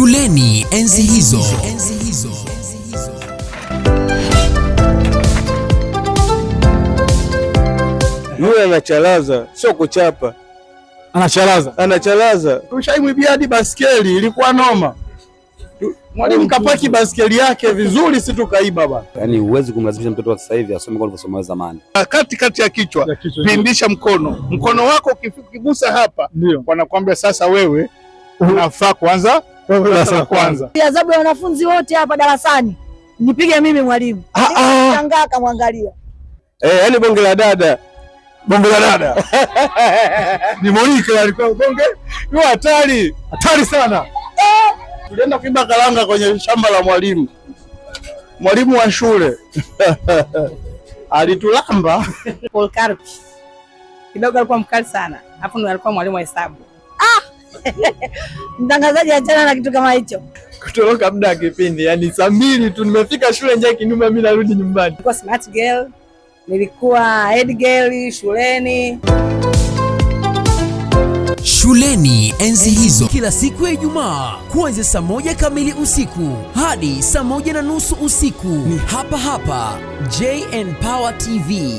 Shuleni enzi hizo. Yule anachalaza, sio kuchapa. Anachalaza. Anachalaza. Tushaimwibia hadi baskeli, ilikuwa noma. Mwalimu kapaki baskeli yake vizuri, si tukaiba bana. Yaani huwezi kumlazimisha mtoto wa sasa hivi asome kama ulivyosoma wewe zamani. Kati kati ya kichwa, Ya kichwa. Pindisha mkono. Mkono wako ukigusa hapa, Ndio. wanakuambia sasa wewe unafaa kuanza darasa la kwanza. Adhabu ya wanafunzi wote hapa darasani nipige mimi mwalimu. Shangaa kamwangalia. Eh, yani bonge la dada. Bonge la dada. Ni Monica alikuwa bonge. Ni hatari. Hatari sana. Tulienda kuiba karanga kwenye shamba la mwalimu. Mwalimu wa shule. Alitulamba. Paul Karpi kidogo alikuwa mkali sana, alafu ndo alikuwa mwalimu wa hesabu. Mtangazaji, achana na kitu kama hicho. Kutoroka muda wa kipindi, yani saa 2 tu nimefika shule, njaa kinuma, mimi narudi nyumbani. Nilikuwa smart girl, nilikuwa head girl shuleni. Shuleni enzi hizo, kila siku ya Ijumaa kuanzia saa 1 kamili usiku hadi saa 1:30 usiku ni hapa hapa JN Power TV.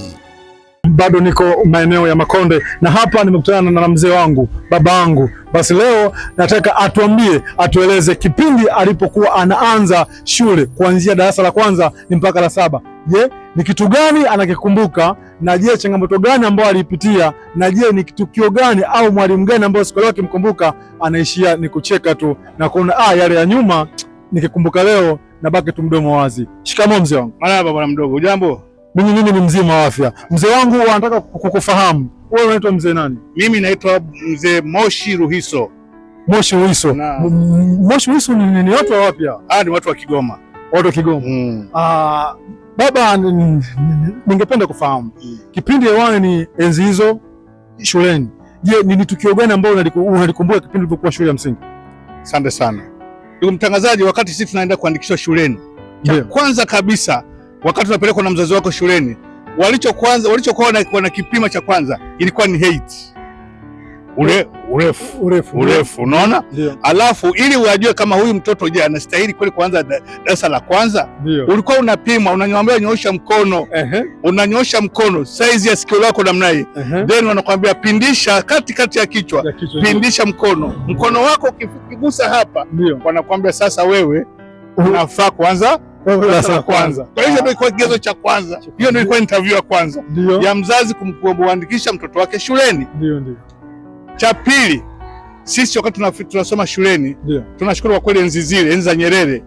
Bado niko maeneo ya Makonde na hapa nimekutana na mzee wangu, baba wangu. Basi leo nataka atuambie, atueleze kipindi alipokuwa anaanza shule kuanzia darasa la kwanza ni mpaka la 7. Je, ni kitu gani anakikumbuka? Na je, changamoto gani ambayo alipitia? Na je, ni tukio gani au mwalimu gani ambayo siku leo akimkumbuka anaishia ni kucheka tu na kuona yale ya nyuma nikikumbuka leo na baki tu mdomo wazi. Shikamoo mzee wangu. Marhaba bwana mdogo, ujambo? Mimi ni mzima wa afya. Mzee wangu wanataka kukufahamu. Wewe unaitwa mzee nani? Mimi naitwa mzee Moshi Ruhiso. Moshi Ruhiso. Moshi Ruhiso ni watu wa wapi hao? Ni watu wa Kigoma. Watu wa Kigoma. Baba, ningependa kufahamu kipindi hewani ni enzi hizo shuleni. Je, ni tukio gani ambalo unalikumbuka kipindi ulipokuwa shule ya msingi? Asante sana ndugu mtangazaji. Wakati sisi tunaenda kuandikishwa shuleni, cha kwanza kabisa wakati unapelekwa na mzazi wako shuleni, walichokuwa wana kipima cha kwanza ilikuwa ni height, ule urefu, urefu, unaona? Alafu ili uajue kama huyu mtoto je, anastahili kweli kuanza darasa la kwanza, ulikuwa unapimwa, unanyambia nyoosha mkono, unanyoosha mkono size ya sikio lako namna hii, then wanakuambia pindisha kati kati ya kichwa, pindisha mkono, mkono wako ukigusa hapa, wanakuambia sasa wewe unafaa kuanza darasa la kwanza. Kwa hiyo ndio ilikuwa kigezo cha kwanza, hiyo ndio ilikuwa interview ya kwanza ya mzazi kumwandikisha mtoto wake shuleni. Ndio. Cha pili, sisi wakati tunasoma shuleni, tunashukuru kwa kweli, enzi zile, enzi za Nyerere,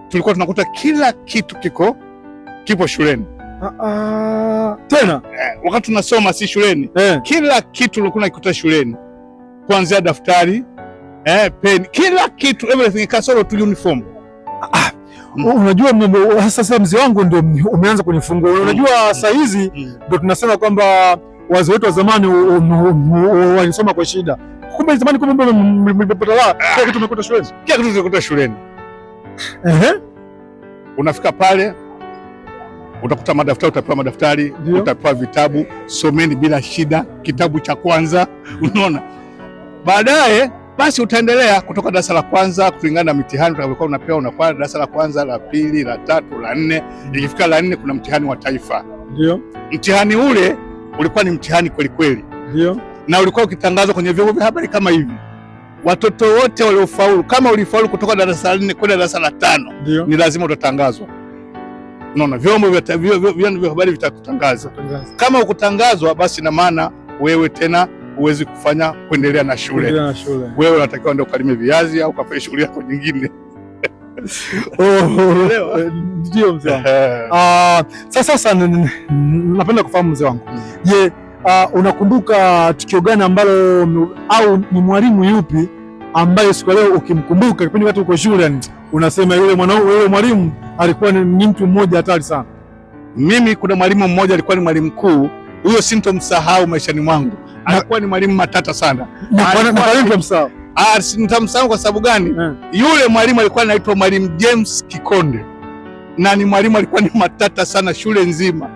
tulikuwa tunakuta kila kitu kipo shuleni. Tena wakati tunasoma si shuleni, kila kitu ulikuwa unakikuta shuleni, kuanzia daftari, pen, kila kitu, everything kasoro tu uniform. Unajua sasa mzee wangu ndio umeanza kunifungua. Unajua saa hizi ndio tunasema kwamba wazee wetu wa zamani walisoma kwa shida. Kumbe zamani, kumbe mlipata la kila kitu umekuta shuleni. Kila kitu tumekuta shuleni. Unafika pale utakuta madaftari, utapewa madaftari, utapewa vitabu, someni bila shida, kitabu cha kwanza, unaona. Baadaye basi utaendelea kutoka darasa la kwanza kulingana na mitihani utakayokuwa unapewa, unakuwa darasa la kwanza, la pili, la tatu, la nne. Ikifika la nne kuna mtihani wa taifa. Mtihani ule ulikuwa ni mtihani kweli kweli. Na ulikuwa ukitangazwa kwenye vyombo vya habari kama hivi. Watoto wote waliofaulu, kama ulifaulu kutoka darasa la 4 kwenda darasa la 5, ni lazima utatangazwa. Unaona, vyombo vya habari vitakutangaza. Kama ukutangazwa, basi na maana wewe tena huwezi kufanya kuendelea na shule. Wewe unatakiwa ndio ukalime viazi au ukafanye shughuli yako nyingine. Ndio mzee wangu. Sasa napenda kufahamu mzee wangu. Je, unakumbuka tukio gani ambalo au ni mwalimu yupi ambaye siku leo ukimkumbuka kipindi wakati uko shule, yani unasema yule mwanaume, yule mwalimu alikuwa ni mtu mmoja hatari sana? Mimi kuna mwalimu mmoja alikuwa ni mwalimu mkuu, huyo sintomsahau maishani mwangu. Alikuwa ni mwalimu matata sana. Na kwa nini utamsahau? Nitamsahau kwa sababu gani? Yule mwalimu alikuwa anaitwa Mwalimu James Kikonde, na ni mwalimu alikuwa ni matata sana shule nzima.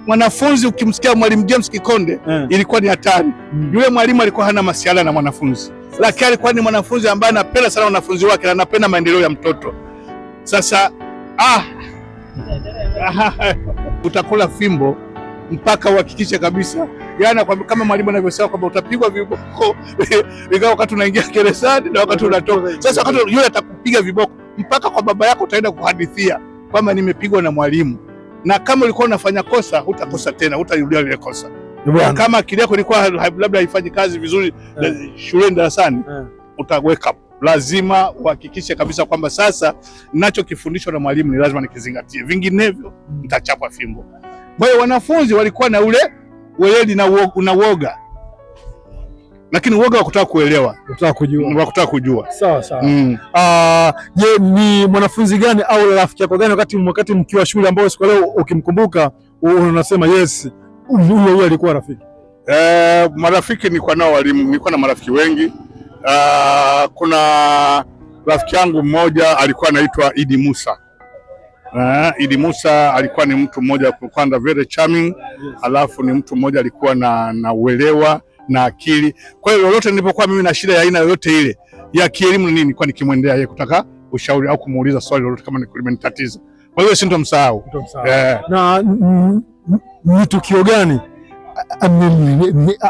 Mwanafunzi ukimsikia Mwalimu James Kikonde ilikuwa ni hatari. Yule mwalimu alikuwa hana masiala na mwanafunzi. Lakini alikuwa ni mwanafunzi ambaye anapenda sana wanafunzi wake na anapenda maendeleo ya mtoto. Sasa utakula fimbo mpaka uhakikishe kabisa, yaani kama mwalimu anavyosema kwamba utapigwa viboko ingawa wakati unaingia gerezani na wakati unatoka. Sasa wakati yule atakupiga viboko mpaka kwa baba yako utaenda kuhadithia kwamba nimepigwa na mwalimu, na kama ulikuwa unafanya kosa hutakosa tena, hutarudia lile kosa. Kama akili yako ilikuwa labda haifanyi kazi vizuri shuleni, darasani, uta wake up. Lazima uhakikishe kabisa kwamba sasa ninachokifundishwa na mwalimu ni lazima nikizingatie, vinginevyo nitachapwa fimbo. Kwa hiyo wanafunzi walikuwa na ule weledi na uoga, lakini uoga wa kutaka kuelewa, Kutaka kujua, wa kutaka kujua. Sawa sawa. Je, ni mwanafunzi gani au rafiki yako gani wakati mkiwa shule ambao siku leo ukimkumbuka unasema yes, huyo huyo alikuwa rafiki? Marafiki nilikuwa nao walimu, nilikuwa na marafiki wengi. Kuna rafiki yangu mmoja alikuwa anaitwa Idi Musa. Idi Musa alikuwa ni mtu mmoja kwanza very charming, alafu ni mtu mmoja alikuwa na uelewa na akili. Kwa hiyo lolote nilipokuwa mimi na shida ya aina yoyote ile ya kielimu nini, nilikuwa nikimwendea yeye kutaka ushauri au kumuuliza swali lolote kama limenitatiza. Kwa hiyo sintomsahau. Na ni tukio gani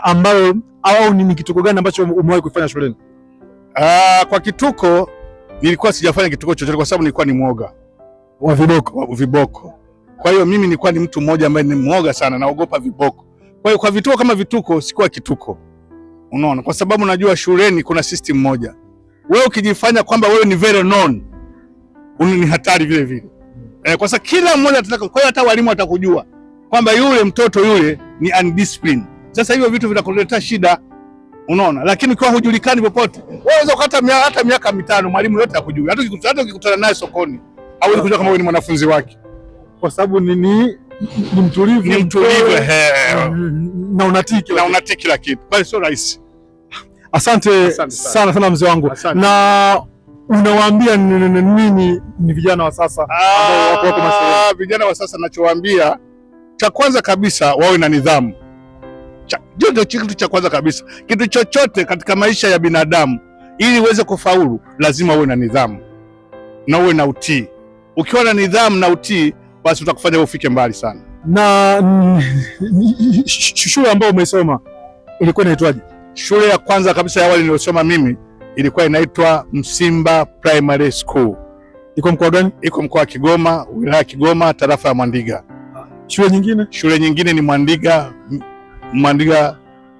ambalo au ni kituko gani ambacho umewahi kufanya shuleni? Kwa kituko nilikuwa sijafanya kituko chochote kwa sababu nilikuwa ni mwoga wa viboko. Wa viboko. Kwa hiyo mimi nilikuwa ni mtu mmoja ambaye ni mwoga sana, naogopa viboko. Kwa hiyo kwa vituko kama vituko sikuwa kituko. Unaona, kwa sababu najua shuleni kuna system moja. Wewe ukijifanya kwamba wewe ni very known, ni hatari vile vile. Kwa sababu kila mmoja atataka, kwa hiyo hata walimu watakujua kwamba yule mtoto yule ni undisciplined. Sasa hivyo vitu vinakuletea shida. Unaona, lakini ukiwa hujulikani popote, wewe unaweza ukata hata miaka 5 mwalimu yote hakujui. Hata ukikutana naye sokoni, hawezi kujua kama wewe ni mwanafunzi wake. Kwa sababu ni mtulivu, Ni mtulivu, na unatii kila na unatii kila kitu. Kwa hiyo sio rahisi. Asante sana sana mzee wangu. Na unawaambia nini ni vijana wa sasa ambao wako mashuleni? Vijana wa sasa nachowaambia, cha kwanza kabisa wawe na nidhamu. Ndio kitu cha kwanza kabisa. Kitu chochote katika maisha ya binadamu ili uweze kufaulu lazima uwe na nidhamu na uwe na utii. Ukiwa na nidhamu na utii, basi utakufanya ufike mbali sana. Na shule ambayo umesoma ilikuwa inaitwaje? Shule ya kwanza kabisa ya awali niliyosoma mimi ilikuwa inaitwa Msimba Primary School. Iko mkoa gani? Iko mkoa wa Kigoma, wilaya ya Kigoma, tarafa ya Mwandiga. Shule nyingine? Shule nyingine ni Mwandiga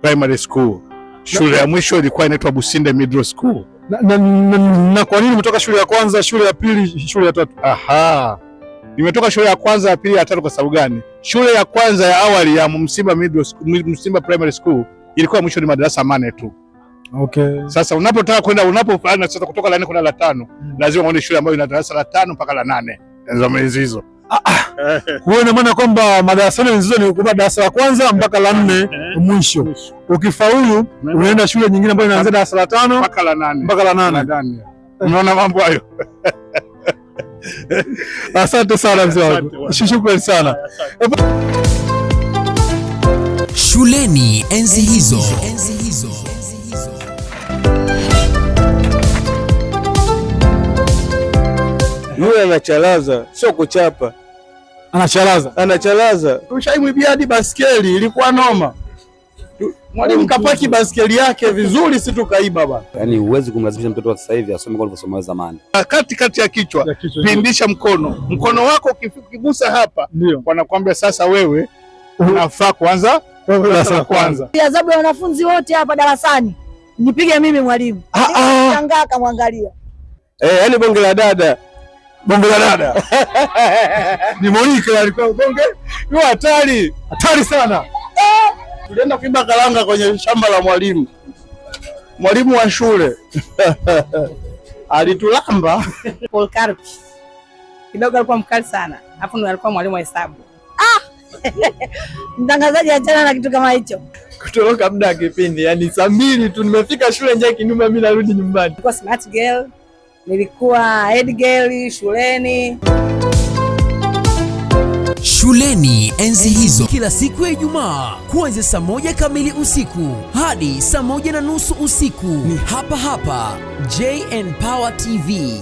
Primary School. Shule ya mwisho ilikuwa inaitwa Businde Middle School. Na kwa nini umetoka shule ya kwanza, shule ya pili, shule ya tatu? Aha. Nimetoka shule ya kwanza, ya pili, ya tatu kwa sababu gani? Shule ya kwanza ya awali ya Msimba Middle School, Msimba Primary School ilikuwa mwisho ni madarasa 8 tu. Okay. Sasa unapotaka kwenda unapoanza sasa kutoka la 4 kwenda la 5, lazima uone shule ambayo ina darasa la 5 mpaka la 8. Enzo hizo hizo. Kwa hiyo ina maana kwamba madarasa hizo ni kwa darasa la kwanza mpaka la 4 mwisho. Ukifaulu unaenda shule nyingine ambayo inaanza darasa la 5 mpaka la 8. Mpaka la 8. Unaona mambo hayo? Asante sana mzee wangu. Shukrani sana. Shuleni enzi hizo. Yule anachalaza, sio kuchapa. Anachalaza. Anachalaza. Tushaimwibia hadi baskeli, ilikuwa noma. Mwalimu kapaki baskeli yake vizuri, si tukaiba bwana. Yaani huwezi kumlazimisha mtoto wa sasa hivi asome kama ulivyosoma wewe zamani. Kati ya kichwa, pindisha mkono. Mkono wako ukigusa hapa, wanakuambia sasa wewe unafaa kuanza darasa la kwanza. Adhabu ya wanafunzi wote hapa darasani nipige mimi mwalimu. Shangaa kamwangalia. Yaani bonge la dada. Bonge la dada. Ni Monica alikuwa bonge. Ni hatari. Hatari sana. Tulienda kuiba karanga kwenye shamba la mwalimu. Mwalimu wa shule. Alitulamba. Paul Karpi. Kidogo alikuwa mkali sana. Alafu ndo alikuwa mwalimu wa hesabu. Mtangazaji, achana na kitu kama hicho. Kutoroka muda wa kipindi, yani saa 2 tu nimefika shule njaa kinuma, mimi narudi nyumbani. Nilikuwa smart girl, nilikuwa head girl shuleni. Shuleni enzi hizo, kila siku ya Ijumaa kuanzia saa 1 kamili usiku hadi saa 1:30 usiku, ni hapa hapa JN Power TV.